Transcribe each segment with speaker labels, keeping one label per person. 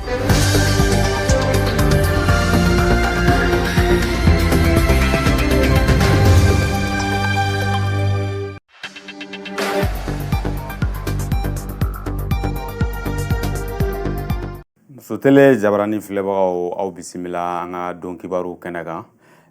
Speaker 1: Muso tele jabarani filɛbagaw, aw bisimila an ka don kibaru kɛnɛ kan.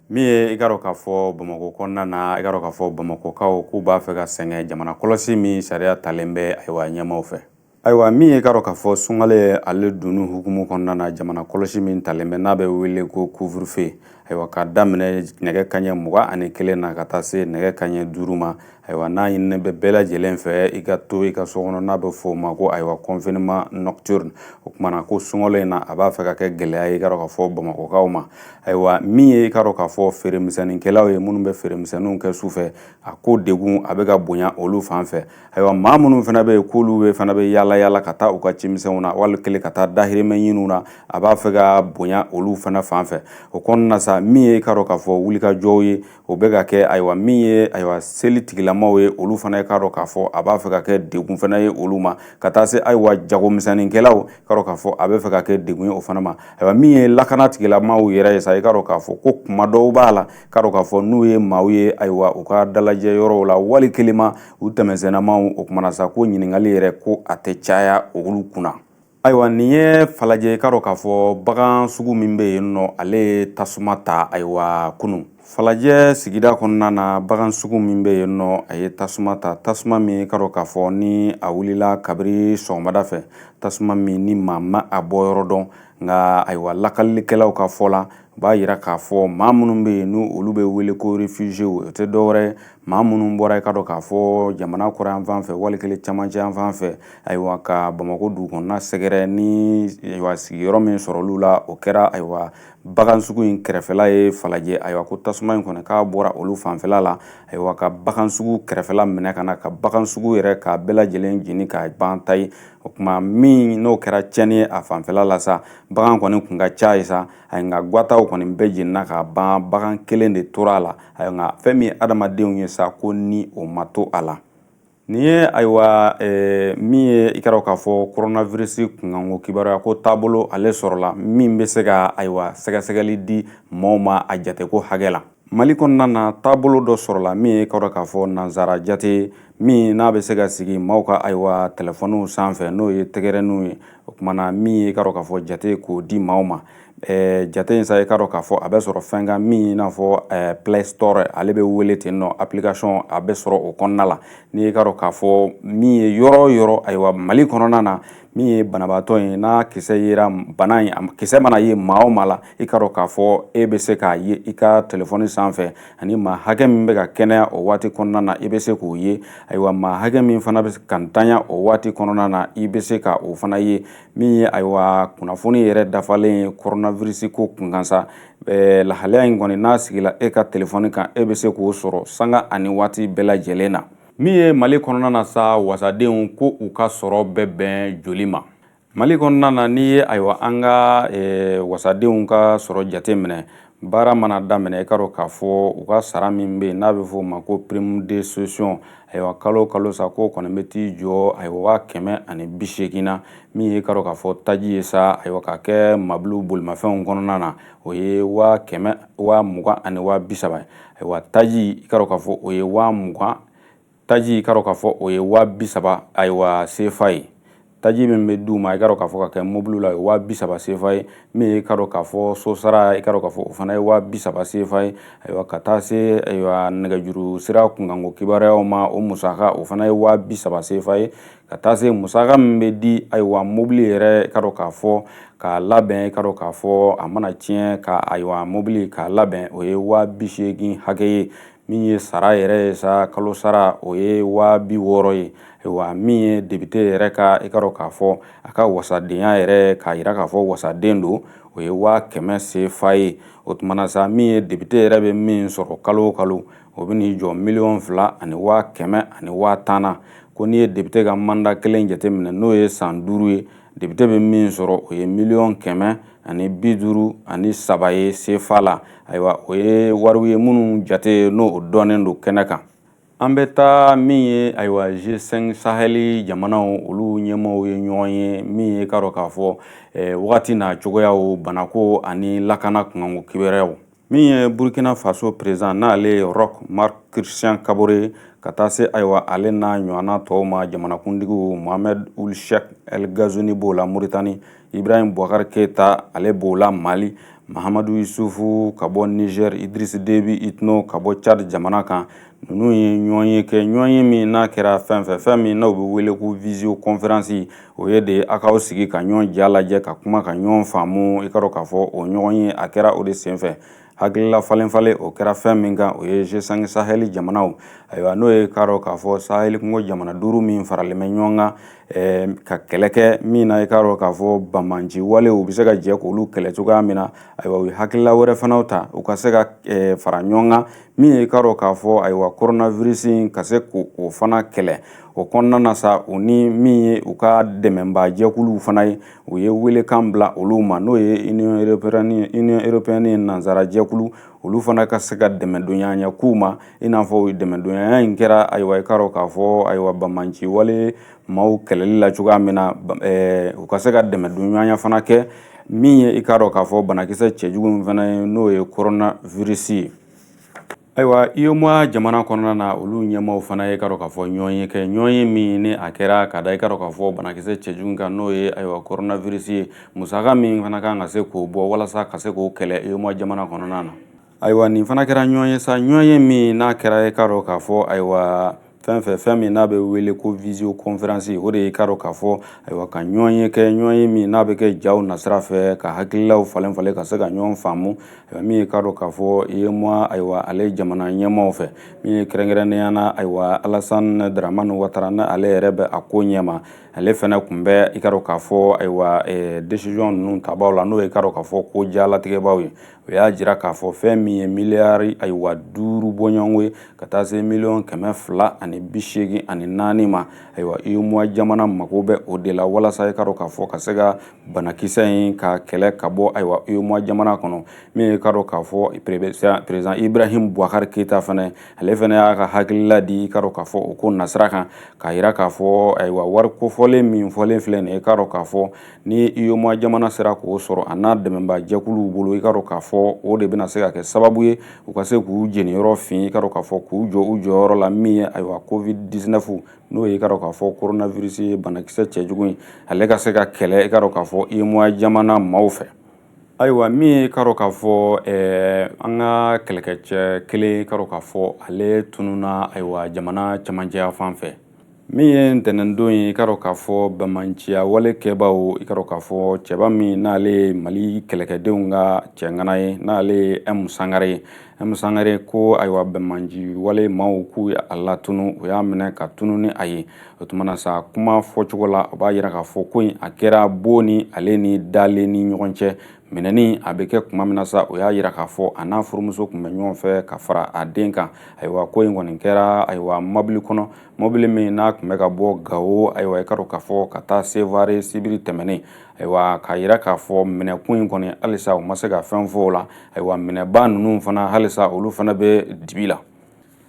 Speaker 1: Min ye, i ka dɔn k'a fɔ Bamakɔ kɔnɔna na, i ka dɔn k'a fɔ Bamakɔkaw k'u b'a fɛ ka sɛgɛn jamana kɔlɔsi min sariya talen bɛ, ayiwa, ɲɛmaw fɛ. Ayiwa, min ye, i ka dɔn k'a fɔ sunkalo ale dunni hukumu kɔnɔna na, jamana kɔlɔsi min talen bɛ, n'a bɛ wele ko couvre-feu, ayiwa, k'a daminɛ nɛgɛ kaɲɛ 21 na ka taa se nɛgɛ kaɲɛ 5 ma, ayiwa, n'a ɲininen bɛ bɛɛ lajɛlen fɛ i ka to i ka so kɔnɔ, n'a bɛ fɔ o ma ko, ayiwa, confinement nocturne. O tuma na ko sunkalo in na, a b'a fɛ ka kɛ gɛlɛya ye, i ka dɔn k'a fɔ Bamakɔkaw ma. Ayiwa, min ye, i ka dɔn k'a fɔ feeremisɛnninkɛlaw ye, minnu bɛ feeremisɛnninw kɛ su fɛ, a ko degun a bɛ ka bonya olu fan fɛ. Ayiwa, maa minnu fana bɛ yen k'olu bɛ fana bɛ yaala yaala ka taa u ka cimisɛnw na, wali kelen ka taa dahirimɛ ɲiniw na, a b'a fɛ ka bonya olu fana fan fɛ. O kɔnɔna sa, min ye, i ka dɔn k'a fɔ wulikajɔw ye, o bɛ ka kɛ. Ayiwa, min ye, ayiwa, seli tigilamaw ye, olu fana ye, k'a dɔn k'a fɔ a b'a fɛ ka kɛ degun fana ye olu ma, ka taa se, ayiwa, jagomisɛnninkɛlaw, k'a dɔn k'a fɔ a bɛ fɛ ka kɛ degun ye o fana ma. Ayiwa, min ye lakana tigilamaw yɛrɛ ye sa, i ka dɔn k'a fɔ ko kuma dɔw b'a la, k'a dɔn k'a fɔ n'u ye maaw ye, ayiwa, u ka dalajɛ yɔrɔw la, wali kelen ma u tɛmɛsennamaw, o kumana sa ko ɲininkali yɛrɛ ko a tɛ caya olu kunna. Ayiwa, nin ye Falajɛ, i ka dɔn k'a fɔ bagan sugu min bɛ yen nɔ, ale ye tasuma ta. Ayiwa, kunun Falajɛ sigida kɔnɔna na, bagan sugu min bɛ yen nɔ, a ye tasuma ta, tasuma min, i ka dɔn k'a fɔ ni a wulila kabiri sɔgɔmada fɛ, tasuma min ni maa ma a bɔ yɔrɔ dɔn. Nka ayiwa, lakalilikɛlaw ka fɔ la, u b'a yira k'a fɔ maa minnu bɛ yen, n'u olu bɛ wele ko réfugiés, o tɛ dɔwɛrɛ, maa minnu bɔra, i ka dɔn k'a fɔ jamana kɔrɔn yan fan fɛ, wali kelen camancɛ yan fan fɛ, ayiwa, ka Bamakɔ dugu kɔnɔna sɛgɛrɛ ni, ayiwa, sigiyɔrɔ min sɔrɔ olu la, o kɛra, ayiwa, bagan sugu in kɛrɛfɛla ye Falajɛ. Ayiwa, ko tasuma in kɔni k'a bɔra olu fanfɛla la, ayiwa, ka bagan sugu kɛrɛfɛla minɛ ka na ka bagan sugu yɛrɛ k'a bɛɛ lajɛlen jeni k'a ban tayi. O tuma min n'o kɛra tiɲɛni ye a fanfɛla la sa, bagan kɔni kun ka ca ye sa, ayi, nka gwataw kɔni bɛɛ jenina ka ban, bagan kelen de tora a la. Ayiwa, nka fɛn min ye adamadenw ye sa, ko ni o ma to a la. Nin ye, ayiwa, min ye, i ka dɔn k'a fɔ coronavirus kunkanko kibaruya ko taabolo ale sɔrɔla min bɛ se ka, ayiwa, sɛgɛsɛgɛli di maaw ma a jateko hakɛ la. Mali kɔnɔna na, taabolo dɔ sɔrɔla min ye, ka dɔn k'a fɔ nansara jate min n'a bɛ se ka sigi maaw ka, ayiwa, telefɔniw sanfɛ, n'o ye tɛgɛrɛninw ye. O tuma na min ye, ka dɔn k'a fɔ jate k'o di maaw ma, jate in sa, i ka dɔn k'a fɔ a bɛ sɔrɔ fɛn kan min i n'a fɔ Play Store, ale bɛ wele ten nɔ, application a bɛ sɔrɔ o kɔnɔna la. N'i ka dɔn k'a fɔ min ye yɔrɔ o yɔrɔ, ayiwa, Mali kɔnɔna na, min ye banabaatɔ ye, n'a kisɛ yera, bana in kisɛ mana ye maa o maa la, i ka dɔn k'a fɔ e bɛ se k'a ye i ka telefɔni sanfɛ, ani maa hakɛ min bɛ ka kɛnɛya o waati kɔnɔna na, i bɛ se k'o ye. Ayiwa, maa hakɛ min fana bɛ ka ntanya o waati kɔnɔna na, i bɛ se ka o fana ye. Min ye, ayiwa, kunnafoni yɛrɛ dafalen ye coronavirus ko kunkan sa, lahalaya in kɔni n'a sigila e ka telefɔni kan, e bɛ se k'o sɔrɔ sanga ani waati bɛɛ lajɛlen na. Min ye Mali kɔnɔna na sa, wasadenw ko u ka sɔrɔ bɛ bɛn joli ma Mali kɔnɔna na? N'i ye, ayiwa, an ka wasadenw ka sɔrɔ jate minɛ, baara mana daminɛ, i ka dɔn k'a fɔ u ka sara min bɛ yen, n'a bɛ fɔ o ma ko prime de session, ayiwa, kalo kalo sa, k'o kɔni bɛ t'i jɔ, ayiwa, 180 na. Min ye, i ka dɔn k'a fɔ taji ye sa, ayiwa, ka kɛ mabiliw bolimafɛnw kɔnɔna na, o ye 100 20 ani 30 ye. Ayiwa, taji, i ka dɔn k'a fɔ o ye 20, taji, i ka dɔn k'a fɔ o ye 30, ayiwa, sefa ye. Taji min bɛ d'u ma, i ka dɔn k'a fɔ ka kɛ mobili la, o ye 30 sefa ye. Min ye, i ka dɔn k'a fɔ sosara, i ka dɔn k'a fɔ o fana ye 30 sefa ye. Ayiwa, ka taa se, ayiwa, nɛgɛjuru sira kunkanko kibaruyaw ma, o musaka, o fana ye 30 sefa ye. Ka taa se musaka min bɛ di, ayiwa, mobili yɛrɛ, i ka dɔn k'a fɔ k'a labɛn, i ka dɔn k'a fɔ a mana tiɲɛ ka, ayiwa, mobili k'a labɛn, o ye 80 hakɛ ye. Min ye sara yɛrɛ ye sa, kalo sara, o ye 60 ye. Ayiwa, min ye depite yɛrɛ ka, i ka dɔn k'a fɔ a ka wasadenya yɛrɛ k'a yira k'a fɔ wasaden don, o ye 100 000 sefa ye. O tuma na sa, min ye depite yɛrɛ bɛ min sɔrɔ kalo o kalo, o bɛ n'i jɔ 2,110,000 na. Ko n'i ye depite ka mandat kelen jateminɛ, n'o ye san 5 ye, depite bɛ min sɔrɔ, o ye 153 000 ye sefa la. Ayiwa, o ye wariw ye minnu jate n'o dɔnnen don kɛnɛ kan. An bɛ taa min ye, ayiwa, G5 Sahel jamanaw, olu ɲɛmaaw ye ɲɔgɔn ye min ye, k'a dɔn k'a fɔ wagati n'a cogoyaw, banako ani lakana kunkanko kibaruyaw. Min ye Burkina Faso président, n'ale ye Roch Marc Christian Kabore, ka taa se, ayiwa, ale n'a ɲɔgɔnna tɔw ma, jamanakuntigiw Mohamed Ould Cheikh El Ghazouani b'o la Mauritanie, Ibrahim Boubacar Keita ale b'o la Mali, Mahamadu Yusufu ka bɔ Niger, Idriss Déby Itno ka bɔ Tchad jamana kan. Ninnu ye ɲɔgɔn ye kɛ, ɲɔgɔn ye min n'a kɛra fɛn fɛn, fɛn min n'o bɛ wele ko visioconférence, o ye de a k'aw sigi ka ɲɔgɔn ja lajɛ, ka kuma, ka ɲɔgɔn faamu. I ka dɔn k'a fɔ o ɲɔgɔn ye, a kɛra o de senfɛ hakilila falen falen o kɛra fɛn min kan, o ye G5 Sahel jamanaw, ayiwa, n'o ye k'a dɔn k'a fɔ Sahel kungo jamana 5 min faralen bɛ ɲɔgɔn kan ka kɛlɛ kɛ min na, i k'a dɔn k'a fɔ banbaanci walew, u bɛ se ka jɛ k'olu kɛlɛ cogoya min na. Ayiwa, u ye hakilila wɛrɛ fana ta, u ka se ka fara ɲɔgɔn kan min ye, i k'a dɔn k'a fɔ, ayiwa, coronavirus ka se k'o fana kɛlɛ. O kɔnɔna na sa, u ni min ye u ka dɛmɛbaajɛkuluw fana ye, u ye welekan bila olu ma, n'o ye Union européenne ye, nansarajɛkulu, olu fana ka se ka dɛmɛdonya ɲɛ k'u ma, i n'a fɔ dɛmɛdonya in kɛra, ayiwa, i k'a dɔn k'a fɔ, ayiwa, banbaanci wale maaw kɛlɛli la cogoya min na, u ka se ka dɛmɛdonya fana kɛ min ye, i k'a dɔn k'a fɔ banakisɛ cɛjugu min fana ye, n'o ye coronavirus ye. Ayiwa, UEMOA jamana kɔnɔna na, olu ɲɛmaaw fana ye, k'a dɔn k'a fɔ, ɲɔgɔn ye kɛ, ɲɔgɔn ye min ni a kɛra ka da, i k'a dɔn k'a fɔ, banakisɛ cɛjugu kan, n'o ye, ayiwa, coronavirus ye, musaka min fana kan ka se k'o bɔ walasa ka se k'o kɛlɛ UEMOA jamana kɔnɔna na. Ayiwa, nin fana kɛra ɲɔgɔn ye sa, ɲɔgɔn ye min n'a kɛra, i k'a dɔn k'a fɔ, ayiwa, fɛn fɛn, fɛn min n'a bɛ wele ko visioconférence, o de ye, k'a dɔn k'a fɔ, ayiwa, ka ɲɔgɔn ye kɛ, ɲɔgɔn ye min n'a bɛ kɛ jaw nasira fɛ, ka hakililaw falen falen, ka se ka ɲɔgɔn faamu. Ayiwa, min ye, k'a dɔn k'a fɔ, UEMOA, ayiwa, ale jamana ɲɛmaaw fɛ, min ye kɛrɛnkɛrɛnnenya na, ayiwa, Alassane Dramane Ouattara, na ale yɛrɛ bɛ a ko ɲɛma, ale fana tun bɛ, i k'a dɔn k'a fɔ, ayiwa, décision ninnu tabaw la, n'o ye, k'a dɔn k'a fɔ, ko jalatigɛbaw ye. O y'a jira k'a fɔ fɛn min ye miliyari, ayiwa, 5 bɔɲɔgɔnko ye, ka taa se 284 miliyɔn ma, ayiwa, UEMOA jamana mago bɛ o de la walasa, i k'a dɔn k'a fɔ, ka se ka banakisɛ in ka kɛlɛ ka bɔ, ayiwa, UEMOA jamana kɔnɔ. Min ye, k'a dɔn k'a fɔ, président Ibrahim Boubacar Keita fana, ale fana y'a ka hakilila di, i k'a dɔn k'a fɔ, o ko nasira kan, k'a jira k'a fɔ, ayiwa, wari kofɔlen min fɔlen filɛ nin ye, i k'a dɔn k'a fɔ ni UEMOA jamana sera k'o sɔrɔ a n'a dɛmɛbaa jɛkuluw bolo, i k'a dɔn k'a fɔ o de bɛna se ka kɛ sababu ye u ka se k'u jeniyɔrɔ fin, i k'a dɔn k'a fɔ, k'u jɔ u jɔyɔrɔ la min ye, ayiwa, Covid 19, n'o ye, i k'a dɔn k'a fɔ, coronavirus ye, banakisɛ cɛjugu in, ale ka se ka kɛlɛ, i k'a dɔn k'a fɔ, UEMOA jamana maaw fɛ. Ayiwa, min ye, k'a dɔn k'a fɔ, an ka kɛlɛkɛcɛ kelen, k'a dɔn k'a fɔ ale tununa, ayiwa, jamana camancɛya fan fɛ, min ye ntɛnɛndon ye, i k'a dɔn k'a fɔ banbaanciya wale kɛbaw, i k'a dɔn k'a fɔ cɛba min n'ale ye Mali kɛlɛkɛdenw ka cɛŋana ye, n'ale ye M Sangare ye, M Sangare ko, ayiwa, banbaanci wale maaw k'u ye a latunu, u y'a minɛ ka tunu ni a ye. O tuma na sa, kuma fɔcogo la, o b'a yira k'a fɔ ko in a kɛra bon ni ale ni dalen ni ɲɔgɔn cɛ. Minɛni a bɛ kɛ tuma min na sa, o y'a yira k'a fɔ a n'a furumuso tun bɛ ɲɔgɔn fɛ ka fara a den kan. Ayiwa, ko in kɔni kɛra, ayiwa, mɔbili kɔnɔ, mɔbili min n'a tun bɛ ka bɔ Gawo, ayiwa, i k'a dɔn k'a fɔ, ka taa Sevare sibiri tɛmɛnen. Ayiwa, k'a yira k'a fɔ minɛkun in kɔni, halisa u ma se ka fɛn fɔ o la. Ayiwa, minɛba ninnu fana, halisa olu fana bɛ dibi la.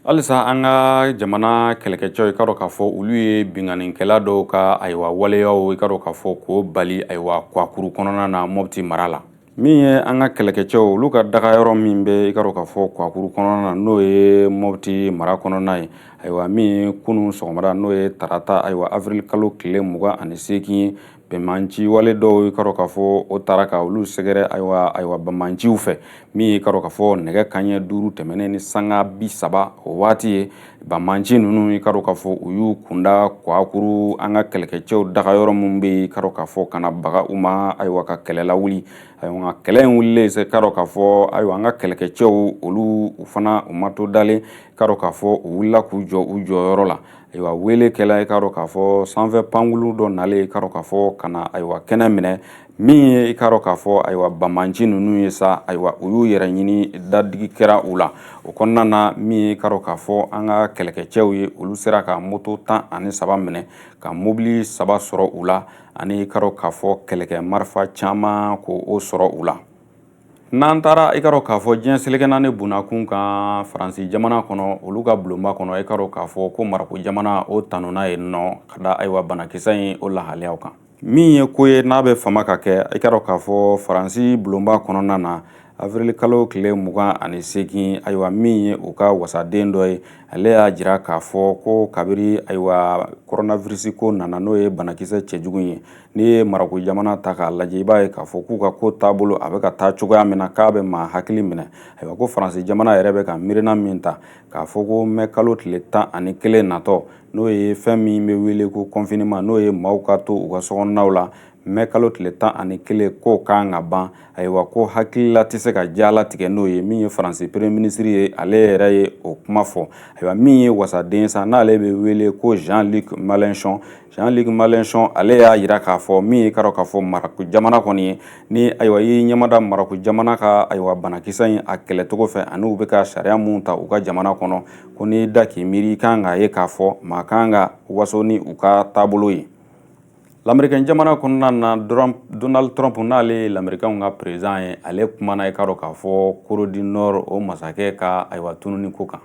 Speaker 1: Halisa an ka jamana kɛlɛkɛcɛw, i k'a dɔn k'a fɔ olu ye binkannikɛla dɔw ka, ayiwa, waleyaw, i k'a dɔn k'a fɔ k'o bali, ayiwa, Kwakuru kɔnɔna na, Mɔpti mara la. Min ye an ka kɛlɛkɛcɛw, olu ka dagayɔrɔ min bɛ, i k'a dɔn k'a fɔ, Kwakuru kɔnɔna na, n'o ye Mɔpti mara kɔnɔna ye, ayiwa, min ye kunun sɔgɔmada, n'o ye tarata, ayiwa, avril kalo tile 28 ye, banbaanci wale dɔw, i k'a dɔn k'a fɔ o taara ka olu sɛgɛrɛ, ayiwa, banbaanciw fɛ, min ye, i k'a dɔn k'a fɔ, nɛgɛ kanɲɛ 5 tɛmɛnen ni sanga 30 o waati ye, banbaanci ninnu, i k'a dɔn k'a fɔ u y'u kunda Kwakuru, an ka kɛlɛkɛcɛw dagayɔrɔ min bɛ yen, i k'a dɔn k'a fɔ, ka na baga u ma, ayiwa, ka kɛlɛ lawuli. Ayiwa, nka kɛlɛ in wulilen se, k'a dɔn k'a fɔ, ayiwa, an ka kɛlɛkɛcɛw, olu fana, u ma to dalen, k'a dɔn k'a fɔ u wulila k'u jɔ u jɔyɔrɔ la. Ayiwa, wele kɛla, i k'a dɔn k'a fɔ sanfɛ pankulu dɔ nalen, i k'a dɔn k'a fɔ, ka na, ayiwa, kɛnɛ minɛ min ye, i k'a dɔn k'a fɔ, ayiwa, banbaanci ninnu ye sa, ayiwa, u y'u yɛrɛ ɲini, dadigi kɛra u la. O kɔnɔna na, min ye, i k'a dɔn k'a fɔ, an ka kɛlɛkɛcɛw ye, olu sera ka moto 13 minɛ, ka mobili 3 sɔrɔ u la, ani i k'a dɔn k'a fɔ kɛlɛkɛ marifa caman k'o sɔrɔ u la. N'an taara, i ka dɔn k'a fɔ diɲɛ seleke naani bunakun kan, Faransi jamana kɔnɔ, olu ka bulonba kɔnɔ, i ka dɔn k'a fɔ ko Marako jamana o tanuna yen nɔ ka da ayiwa banakisɛ in o lahalayaw kan. Min ye ko ye n'a bɛ fama ka kɛ, i ka dɔn k'a fɔ Faransi bulonba kɔnɔna na, avril kalo tile 28, ayiwa min ye u ka wasaden dɔ ye, ale y'a jira k'a fɔ ko kabiri ayiwa coronavirus ko nana, n'o ye banakisɛ cɛjugu ye, n'i ye Marako jamana ta k'a lajɛ, i b'a ye k'a fɔ k'u ka ko taabolo a bɛ ka taa cogoya min na, k'a bɛ maa hakili minɛ. Ayiwa ko Faransi jamana yɛrɛ bɛ ka miirina min ta k'a fɔ ko mɛ kalo tile 11 natɔ, n'o ye fɛn min bɛ wele ko confinement, n'o ye maaw ka to u ka sokɔnɔnaw la, mɛ kalo tile 11 k'o kan ka ban, ayiwa ko hakilila tɛ se ka jalatigɛ n'o ye. Min ye Faransi premier ministre ye, ale yɛrɛ ye o kuma fɔ. Ayiwa min ye wasaden sa, n'ale bɛ wele ko Jean-Luc Mélenchon, Jean-Luc Mélenchon, ale y'a jira k'a fɔ min ye ka dɔn k'a fɔ Marako jamana kɔni ye, ni ayiwa i y'i ɲɛmada Marako jamana ka ayiwa banakisɛ in a kɛlɛcogo fɛ, ani u bɛ ka sariya mun ta u ka jamana kɔnɔ, ko n'i da k'i miiri, i kan k'a ye k'a fɔ maa kan ka waso ni u ka taabolo ye. Lamerikɛn jamana kɔnɔna na, Donald Trump, n'ale ye Lamerikɛnw ka président ye, ale kumana i ka dɔn k'a fɔ Corée du Nord o masakɛ ka ayiwa tununi ko kan.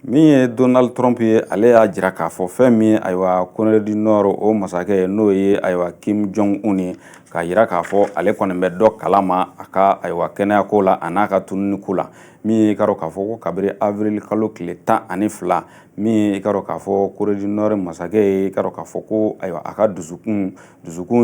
Speaker 1: Min ye Donald Trump ye, ale y'a jira k'a fɔ fɛn min ye ayiwa Corée du Nord o masakɛ ye, n'o ye ayiwa Kim Jong Un ye, k'a jira k'a fɔ ale kɔni bɛ dɔ kalama a ka ayiwa kɛnɛyako la a n'a ka tununi ko la. Min ye i ka dɔn k'a fɔ ko kabiri avril kalo tile 12, min ye i ka dɔn k'a fɔ Corée du Nord masakɛ ye, i ka dɔn k'a fɔ ko ayiwa a ka dusukun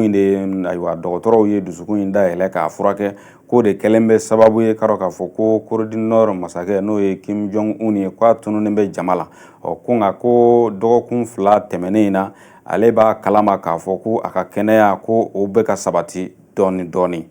Speaker 1: in de, ayiwa dɔgɔtɔrɔw ye dusukun in dayɛlɛ k'a furakɛ, k'o de kɛlen bɛ sababu ye ka dɔn k'a fɔ ko Corée du Nord masakɛ, n'o ye Kim Jong Un ye, k'a tununnen bɛ jama la. Ɔ ko nka ko dɔgɔkun 2 tɛmɛnen in na, ale b'a kalama k'a fɔ ko a ka kɛnɛya ko o bɛ ka sabati dɔɔni dɔɔni.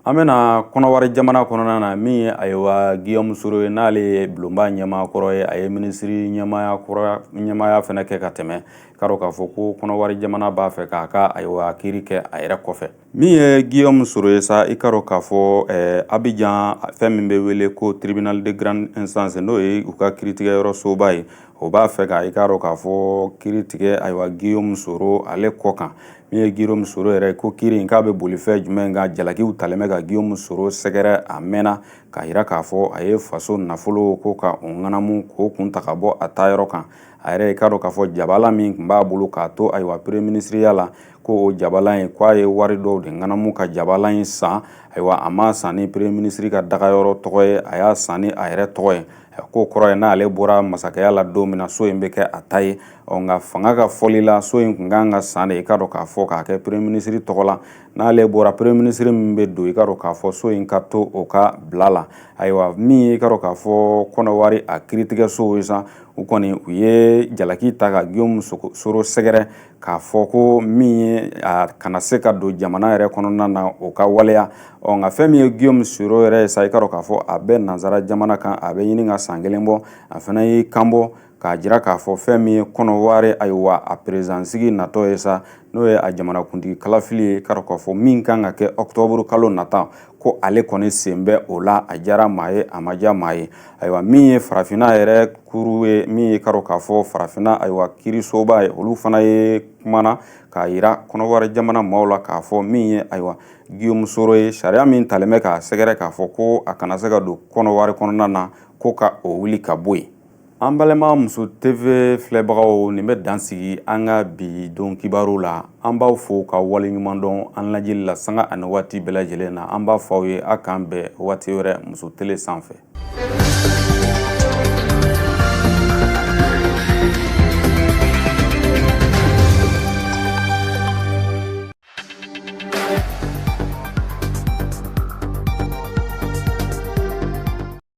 Speaker 1: An bɛna Kɔnɔwari jamana kɔnɔna na, min ye ayiwa Guillaume Soro ye, n'ale ye bulonba ɲɛmaa kɔrɔ ye, a ye minisiri ɲɛmaaya fana kɛ ka tɛmɛ, ka dɔn k'a fɔ ko Kɔnɔwari jamana b'a fɛ k'a ka ayiwa kiiri kɛ a yɛrɛ kɔfɛ. Min ye Guillaume Soro ye sa, i ka dɔn k'a fɔ Abidjan, fɛn min bɛ wele ko tribunal de grande instance, n'o ye u ka kiiritigɛyɔrɔ soba ye, o b'a fɛ ka i ka dɔn k'a fɔ kiiri tigɛ ayiwa Guillaume Soro ale kɔ kan. Min ye Guillaume Soro yɛrɛ ko kiiri in k'a bɛ boli fɛn jumɛn kan, jalakiw talen bɛ ka Guillaume Soro sɛgɛrɛ a mɛnna, k'a jira k'a fɔ a ye faso nafolo ko ka o ŋanamu k'o kun ta ka bɔ a taayɔrɔ kan. A yɛrɛ i ka dɔn k'a fɔ jabala min tun b'a bolo k'a to ayiwa premier ministreya la, ko o jabala in, k'a ye wari dɔw de ŋanamu ka jabala in san. Ayiwa a ma san ni premier ministre ka dagayɔrɔ tɔgɔ ye, a y'a san ni a yɛrɛ tɔgɔ ye. K'o kɔrɔ ye n'ale bɔra masakɛya la don min na, so in bɛ kɛ a ta ye. Ɔ nka fanga ka fɔli la, so in tun kan ka san de, i ka dɔn k'a fɔ k'a kɛ premier ministre tɔgɔ la. N'ale bɔra, premier ministre min bɛ don, i ka dɔn k'a fɔ so in ka to o ka bila la. Ayiwa min ye i ka dɔn k'a fɔ Kɔnɔwari a kiiritigɛsow ye sa, u kɔni u ye jalaki ta ka Guillaume Soro sɛgɛrɛ k'a fɔ ko min ye a kana se ka don jamana yɛrɛ kɔnɔna na, o ka waleya. Ɔ nka fɛn min ye Guillaume Soro yɛrɛ ye sa, i ka dɔn k'a fɔ a bɛ nansara jamana kan, a bɛ ɲini ka san kelen bɔ. A fana y'i kanbɔ k'a jira k'a fɔ fɛn min ye Kɔnɔwari ayiwa a perezidansigi natɔ ye sa, n'o ye a jamanakuntigi kalafili ye, ka dɔn k'a fɔ min kan ka kɛ ɔkutɔburu kalo nata, ko ale kɔni sen bɛ o la, a diyara maa ye, a ma diya maa ye. Ayiwa min ye farafinna yɛrɛ kuru ye, min ye ka dɔn k'a fɔ farafinna ayiwa kiirisoba ye, olu fana ye kumana k'a jira Kɔnɔwari jamana maaw la k'a fɔ min ye ayiwa Guillaume Soro ye, sariya min talen bɛ k'a sɛgɛrɛ k'a fɔ ko a kana se ka don Kɔnɔwari kɔnɔna na, ko ka o wuli ka bɔ yen. An balima Muso TV filɛbagaw, nin bɛ dan sigi an ka bi don kibaru la. An b'aw fo ka waleɲuman dɔn an lajɛli la sanga ani waati bɛɛ lajɛlen na. An b'a fɔ aw ye a k'an bɛn waati wɛrɛ Muso Tele sanfɛ.